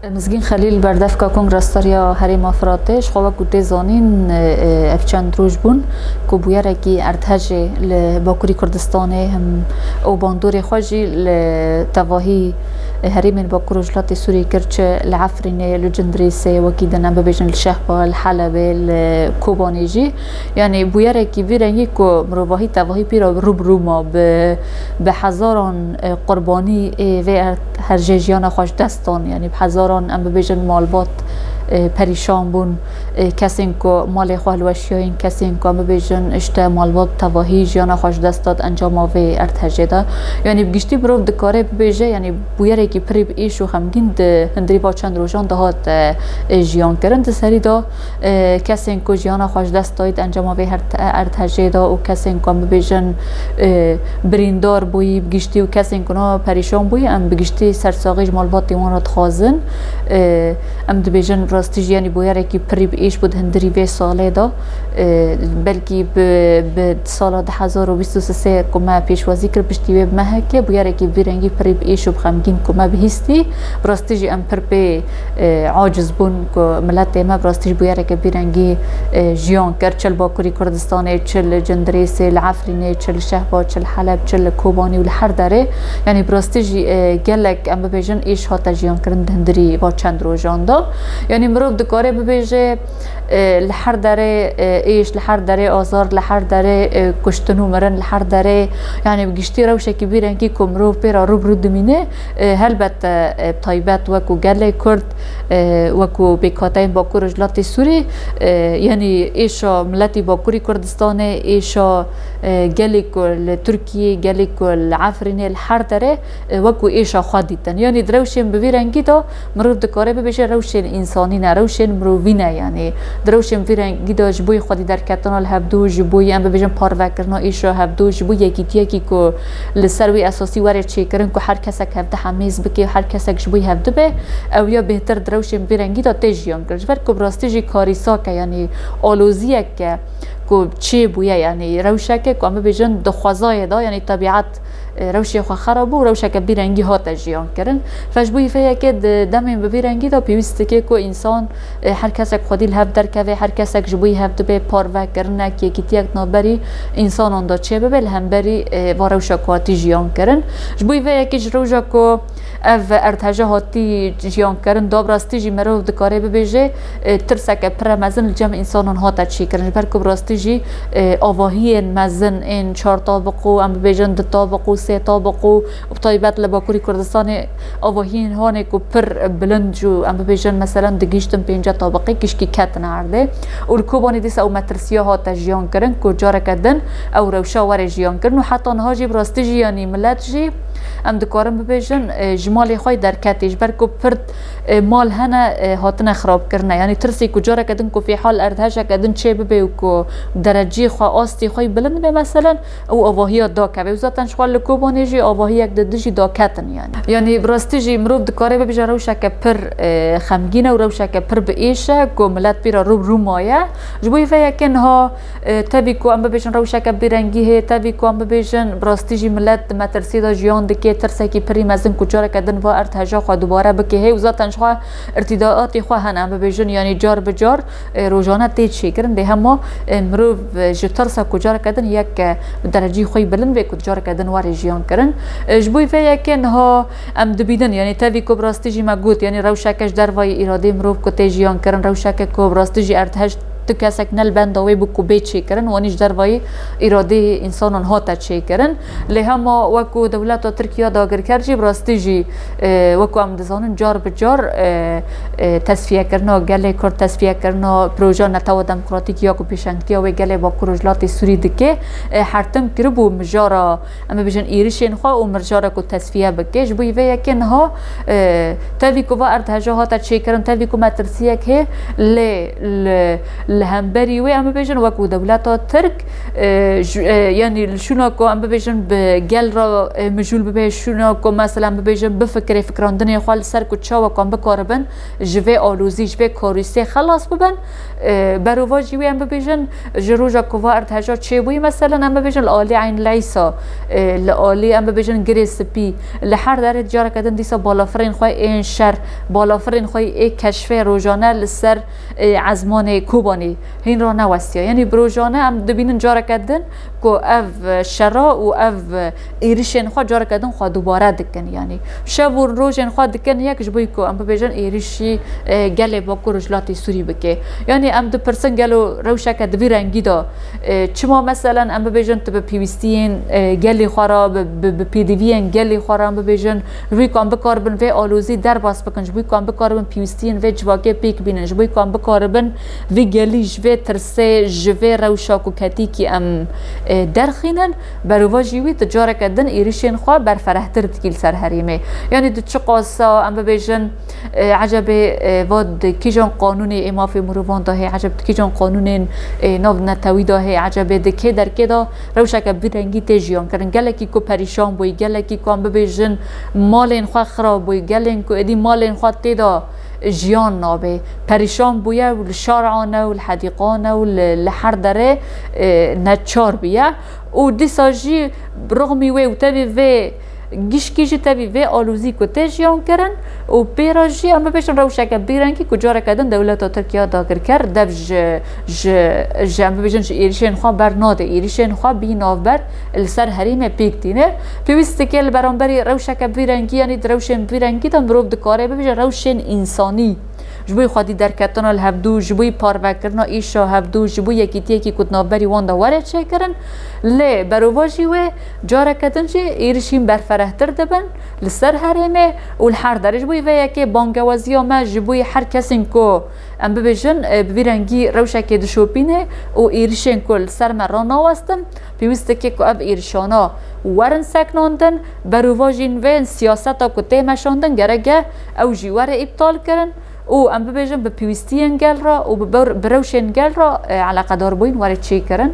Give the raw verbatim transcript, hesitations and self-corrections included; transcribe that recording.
Mizgîn Xelîl, berdevka Kongra Starî ya Herêma Firatê, ji xwe wekû tê zanîn, e, e, ev çend roj bûn ku bûyerekî erdhejê li Bakurî Kurdistanê, hem û bandorê xwe jî li tevahî herêmên Bakur û Rojhilatê Sûriyê kir, çi li Efrînê, li Cindirêsê, wekî din em bibêjin li Şehba, li Helebê, li Kobanê jî. Yanî bûyerekî vî rengî ku mirovahî tevahî pîra rû bi rû ma, bi, bi hezaran, e, qurbanî ê vê erd-, herjê jiyana xwe ji dest dan, yanî bi hezaran em bibêjin malbat, e, perîşan bûn, e, kesên ku malê xwe hilweşiyayîn, kesên ku em bibêjin işte malbat tevahî jiyana xwe ji dest da di encama vê erdhejê de. Yanî bi giştî mirov dikare bibêje, yanî bûyerekî pirî bi êş û xemgîn di hundirî va çend rojan de hat, e, e, jiyan kirin. Di serî de, e, kesên ku jiyana xwe ji dest dayî di encama vê herd-, erdhejê de û kesên ku em bibêjin, e, birîndar bûyî bi giştî û kesên ku niha perîşan bûyî, em bi giştî sersaxî ji malbatê wan re dixwazin. E, em dibêjin bi rastî jî, yanî bûyerekî pirî bi êş bû di hundirî vê salê de. E, belkî bi, bi sala du hezar û bîst û sê ku me pêşwazî kir, piştî wê bi mehekê bûyerekî vî rengî pirî bi êş û bi xemgîn ku me bihîstî. Bi rastî jî em pir pê, e, aciz bûn ku miletê me bi rastî jî bûyereke vî rengî, e, jiyan kir, çi li Bakurî Kurdistanê, çi li Cindirêsê, li Efrînê, çi li Şehba, çi li Heleb, çi li Kobanî û li her derê. Yanî bi rastî jî, e, gelek, em bibêjin, êş hate jiyan kirin di hundirî va çend rojan de. Yanî mirov dikare bibêje, e, li her derê, e, êş, li her derê azar, li her derê, e, kuştin û mirin, li her derê, yanî bi giştî rewşekî vî rengî ku mirov pê re rû bi rû dimîne, e, helbet, e, taybet wekû gelê Kurd, e, wekû pêkhateyên Bakur û Rojhilatê Sûrî, e, yanî êşa miletî Bakurî Kurdistanê, êşa, e, gelê ku li Tirkiyê, gelê ku li Efrînê, li her derê, e, wekû êşa xwe dîtin. Yanî di rewşên bi vî rengî de mirov dikare bibêje rewşên însanî ne, rewşên mirovî ne. Yanî di rewşên vî rengî de ji bo yê xwedî derketina li hevdû, ji bo yê em bibêjin parvekirina êşa hevdû, ji bo yekîtiyekî ku li ser wê esasî were çêkirin ku her kesek hevdi hemêz bike, her kesek ji bo yê hevdi be, ew ya bêhtir di rewşên vî rengî de tê jiyan kirin. Ji ber ku bi rastî jî karîsak e, yanî aloziyek e ku çêbûye, yanî rewşeke ku em bibêjin di xwezayê de, yanî tebîet, e, rewşê xwe xera bû, rewşeke vî rengî hate jiyan kirin. Fe ji bo yê vê yekê di demên bi vî rengî de pêwîst dike ku însan, e, her kesek xwedî li hev derkeve, her kesek ji bo yê hev dibe, parvekirinek, yekîtiyek navberî însanan de çêbibe, li hemberî, e, va rewşa ku hatî jiyan kirin. Ji bo yê vê yekê ji rewşa ku ev erdheje hatî jiyan kirin, da bi rastî jî mirov dikare bibêje, e, tirseke pire mezin li cem însanan hate çêkirin. Ji ber ku bi rastî jî, e, avahiyên mezin ên çar tabiq û em bibêjin du tabiq û sê tabiq û bi taybet li Bakurî Kurdistanê avahiyên hanê ku pir bilind jû, em bibêjin, meselen digihîştin pênce tabiqê, gişkî ketine erdê. Û li Kobanê dîsa ew metirsiya hate jiyan kirin ku careke din ew rewşa were jiyan kirin û heta niha jî bi rastî jî, yanî milet jî, em dikarin bibêjin, e, ji malê xwe derketî, ji ber ku pir, e, mal hene, e, hatine xirabkirine. Yanî tirsê ku careke din ku fîhal erdhejeke din çê bibe û ku dereciyê xwe, astê xwe bilind be, meselen, ew avahiya dakeve. Û zaten ji xwe li Kobanê jî avahiyek di dijî daketin, yanî. Yanî bi rastî jî mirov dikare bibêje rewşeke pir, e, xemgîn e û rewşeke pir bi êş e ku milet pîra rû bi rû maye. Ji bo vê yekê niha, e, tevî ku em bibêjin rewşeke bêrengî heye, tevî ku em bibêjin bi rastî jî milet di metirsiyê de jiyan dike, tirsekî pirî mezin ku careke din va erdheja xwe dubare bike heye û zaten ji xwe irtîdaatê xwe hene, em bibêjin, yanî car bi car, e, rojane tê çêkirin, lê hema, e, mirov, e, ji tirsa ku careke din yek, e, bi derecî xwe yî bilind be ku careke din were jiyan kirin. E, ji bo vê yekê niha em dibînin, yanî tevî ku bi rastî jî me got, yanî rewşeke ji dervayî îradeyê mirov ku tê jiyan kirin, rewşeke ku bi rastî jî erdhej tu kesek ne li benda wê bû ku bê çêkirin, wanî ji dervayî îradeyê însanan hate çêkirin. Lê hema wekû dewleta Tirkiye dagirker jî bi rastî jî, e, wekû em dizanin car bi car, e, e, tesfiyekirina gelê Kurd, tesfiyekirina projeya Netewa Demokratîk ya ku pêşengtiya wê gelê Bakur û Rojhilatê Sûrî dike, e, her tim kiribû mijara, em bibêjin, êrişên xwe û mijara ku tesfiye bike. Ji bo vê yekê niha, e, tevî ku va erdheja hate çêkirin, tevî ku metirsiyek hê, lê li Li hemberî wê em bibêjin wekû dewleta Tirk, e, ji, e, yanî li şûna ku em bibêjin bi gel re, e, mijûl bibe, şûna ku mesela em bibêjin bifikirê, fikrandinê xwe li ser ku çawa ku em bikaribin ji vê alozî, ji vê karûsê xelas bibin. E, berovajî wê em bibêjin ji roja ku va erdheja çêbûyî, meselen em bibêjin li alî Eyn Leysa, e, li alî em bibêjin Girê Spî, li her derê careke din dîsa balafirên xwe ên şer, balafirên xwe ê keşfê rojane li ser, e, ezmanê Kobanê hîn re newestiye. Yanî bi rojane em dibînin careke din ku ev şera û ev êrişên xwe careke din xwe dubare dikin. Yanî şev û rojên xwe dikin yek ji bo ku em bibêjin êrişî, e, gelê Bakur Rojhilatê Sûrî bike. Yanî em dipirsin gelo rewşeke di vî rengî de, e, çima meselen em bibêjin tu bi pêwîstiyên, e, gelê xwe re, bi, bi, bi pêdiviyên gelê xwe re em bibêjin, ji bo ku em bikaribin vê alozî derbas bikin, ji bo ku em bikaribin pêwîstiyên vê civakê pêk bînin, ji bo ku em bikaribin vî gelî ji vê tirsê, ji vê rewşa ku ketîkî em, e, derxînin, berovajî wî tu careke din êrişên xwe berferehtir dikî li ser herêmê. Yanî tu çiqasa em bibêjin, e, ecebê, e, va di kîjan qanûnê ê mafê mirovan de hê, eceb di kîjan qanûnên, e, nav netewî de hê, ecebê di kê derkê de rewşeke bi vî rengî tê jiyan kirin. Gelekî ku perîşan bûyî, gelekî ku em bibêjin malên xwe xirab bûyî, gelên ku êdî malên xwe tê de jiyan nabe, perîşan bûye û li şara ne û li hedîqa ne û li, li her derê, e, neçar bûye. Û dîsa jî rixmî wê û tevî vê gişkî jî tevî vê alozî ku tê jiyan kirin û pê re jî em bibêjin rewşeke bîrengî ku careke din dewleta Tirkiye dagirker dev ji, ji, ji em bibêjin ji êrişên xwe bernade, êrişên xwe bî navber li ser herêmê pêk tîne. Pêwîst dike li beramberî rewşeke bîrengî, yanî di rewşên bîrengî de mirov dikare bibêje rewşên însanî. Ji bo xwedî derketina li hevdû, ji bo parvekirina îşa hevdû, ji bo yekîtiyekî ku di navberî wan de were çêkirin. Lê berovajî wê careke din jî êrişîn berferehtir dibin li ser herêmê û li her derê. Ji bo vê yekê bangewaziya me ji bo her kesên ku em bibêjin, e, bi vî rengî rewşekê dişopîne û êrişên ku li ser me ranawestin, pêwîst dike ku ev êrişana werin seknandin, berovajîn vê siyaseta ku tê meşandin gerek e ew jî were îptal kirin. Û em bibêjin bi pêwîstiyên gel re û bi ber-, bi rewşên gel re, e, eleqedarbûyîn were çêkirin.